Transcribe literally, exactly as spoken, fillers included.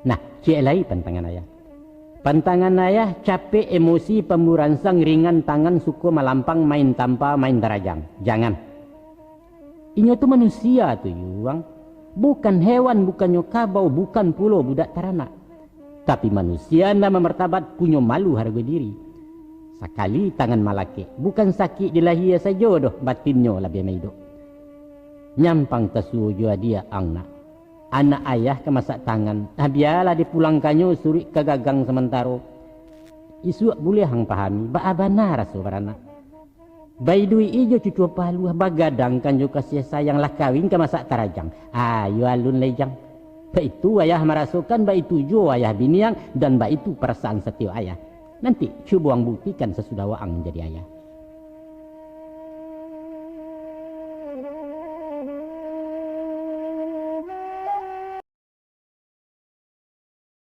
Nah, ciek lai pantangan ayah. Pantangan ayah capek emosi, pamburansang, ringan tangan, suko malampang, main tampa, main tarajang. Jangan. Inyo tu manusia tu, Yuang. Bukan hewan, bukannyo kabau, bukan pulo budak taranak. Tapi manusia nan bamartabat, punyo malu, hargo diri. Sakali tangan malakek, bukan sakik di lahia sajo doh, batinnyo labiah maidok. Nyampang tasuo jo adiak ang nak. Anak ayah ka masak tangan, ah, bialah dipulangkannyo suruik ka gagang samantaro. Isuak buliah ang pahami, baa bana raso baranak. Baiduik-i jo cucua paluah, bagadangkan jo kasiah sayang, lah kawin ka masak tarajang. Ayo alun lai jang. Baitu ayah marasokan, baitu juo ayah biniang, dan baitu parasaan satio ayah. Nanti cubo ang buktikan sasudah waang manjadi ayah.